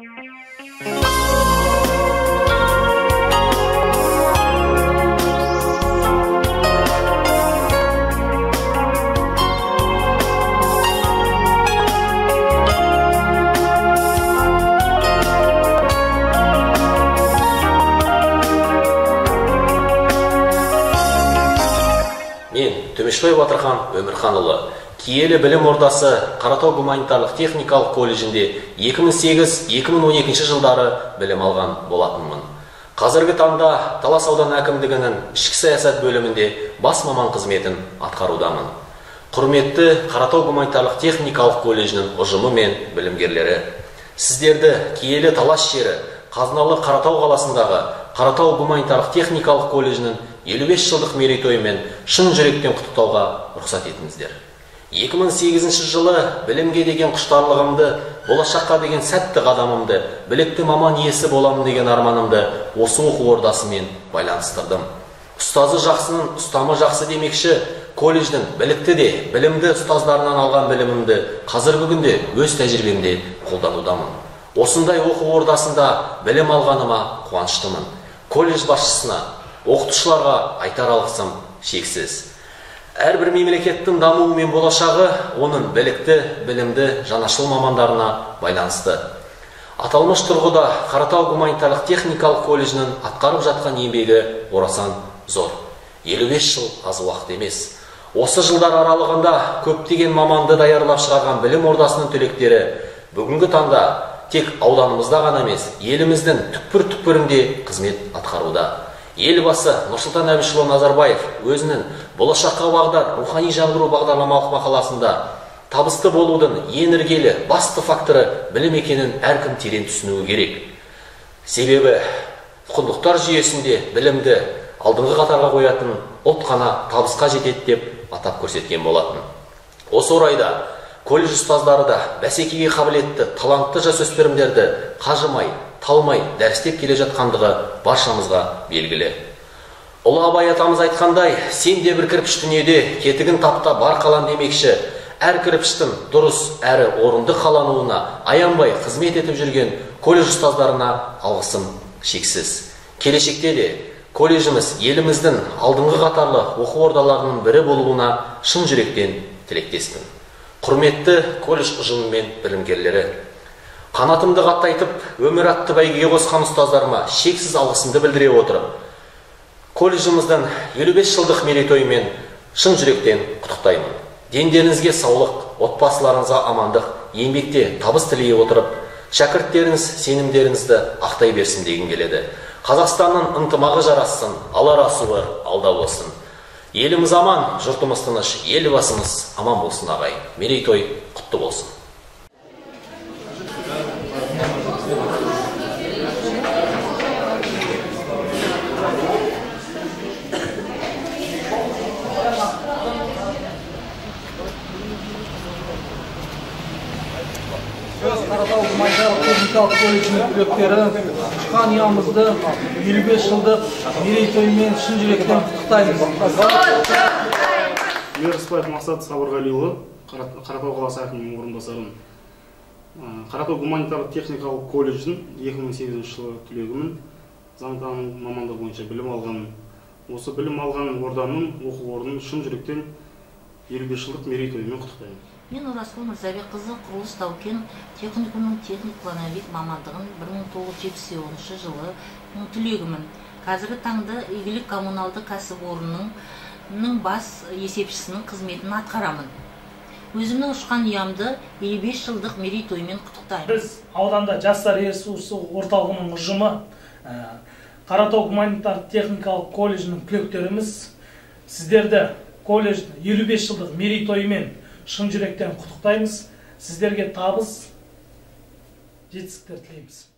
Мен Төмешбай Батырхан Өмірханұлы, Киелі білім ордасы Қаратау гуманитарлық техникалық колледжінде 2008-2012 жылдары білім алған болатынмын. Қазіргі таңда Талас ауданы әкімдігінің ішкі саясат бөлімінде бас маман қызметін атқарудамын. Құрметті Қаратау гуманитарлық техникалық колледжінің ұжымы мен білімгерлері, сіздерді киелі Талас жері қазыналы Қаратау қаласындағы Қаратау гуманитарлық техникалық колледжінің 55 жылдық мерейтойымен шын жүректен құттықтауға рұқсат етіңіздер. 2008 жылы білімге деген құштарлығымды, болашаққа деген сәтті қадамымды, білікті маман иесі боламын деген арманымды осы оқу ордасымен байланыстырдым. Ұстазы жақсының ұстамы жақсы демекші, колледждің білікті де білімді ұстаздарынан алған білімімді қазіргі күнде өз тәжірибемде қолданудамын. Осындай оқу ордасында білім алғаныма қуаныштымын. Колледж басшысына, оқытушыларға айтар алғысым шексіз. Әрбір мемлекеттің дамуы мен болашағы оның білікті, білімді, жанашыл мамандарына байланысты. Аталмыш тұрғыда Қаратау гуманитарлық техникалық колледжінің атқарып жатқан еңбегі орасан зор. 55 жыл аз уақыт емес. Осы жылдар аралығында көптеген маманды даярлап шығарған білім ордасының түлектері бүгінгі таңда тек ауданымызда ғана емес, еліміздің түкпір-түкпірінде қызмет атқаруда. Елбасы Нұрсұлтан Әбішұлы Назарбаев өзінің болашаққа бағдар рухани жаңғыру бағдарламалық мақаласында табысты болудың ең іргелі басты факторы білім екенін әркім терең түсінуі керек. Себебі құндылықтар жүйесінде білімді алдыңғы қатарға қоятын ұлт қана табысқа жетеді деп атап көрсеткен болатын. Осы орайда колледж ұстаздары да бәсекеге қабілетті, талантты жасөспірімдерді қажымай, талмай дәрістеп келе жатқандығы баршамызға белгілі. Ұлы Абай атамыз айтқандай, сен де бір кірпіш дүниеде кетігін тапта бар қалан демекші, әр кірпіштің дұрыс әрі орынды қалануына аянбай қызмет етіп жүрген колледж ұстаздарына алғысым шексіз. Келешекте де колледжіміз еліміздің алдыңғы қатарлы оқу ордаларының бірі болуына шын жүректен тілектеспін. Құрметті колледж ұжымы мен білімгерлері, қанатымды қаттайтып, өмір атты бәйгеге қосқан ұстаздарыма шексіз алғысымды білдіре отырып, колледжіміздің 55 жылдық мерейтойымен шын жүректен құттықтаймын. Дендеріңізге саулық, отбасыларыңызға амандық, еңбекте табыс тілей отырып, шәкірттеріңіз сенімдеріңізді ақтай берсін дегім келеді. Қазақстанның ынтымағы жарассын, алар асуы алда болсын. Еліміз аман, жұртымыз тыныш, елбасымыз аман болсын ағайын. Мерейтой құтты болсын. Қаратау гуманитарлық техникалық колледжінің түлектері ұшқан ұямызды 55 жылдық мерейтойымен шын жүректен құттықтаймыз. Мирысбаев Мақсат Сабырғалиұлы, Қаратау қаласы әкімінің орынбасарымын. Қаратау гуманитарлық техникалық колледжінің 2008 жылы түлегімін, заңтану мамандығы бойынша білім алғанмын. Осы білім алған ордамның оқу орнын шын жүректен 55 жылдық мерейтойымен құттықтаймын. Мен Орасқұл Мырзабекқызы құрылыс тау-кен техникумының техник-плановик мамандығын 1979 жылы түлегімін. Қазіргі таңда Игілік коммуналды кәсіпорнының бас есепшісінің қызметін атқарамын. Өзімнің ұшқан ұямды 55 жылдық мерейтоймен құттықтаймын. Біз ауданда жастар ресурсы орталығының ұжымы, Қаратау гуманитарлық техникалық колледжінің түлектеріміз сіздерді колледждің 55 жылдық мерейтойымен шын жүректен құттықтаймыз. Сіздерге табыс, жетістіктер тілейміз.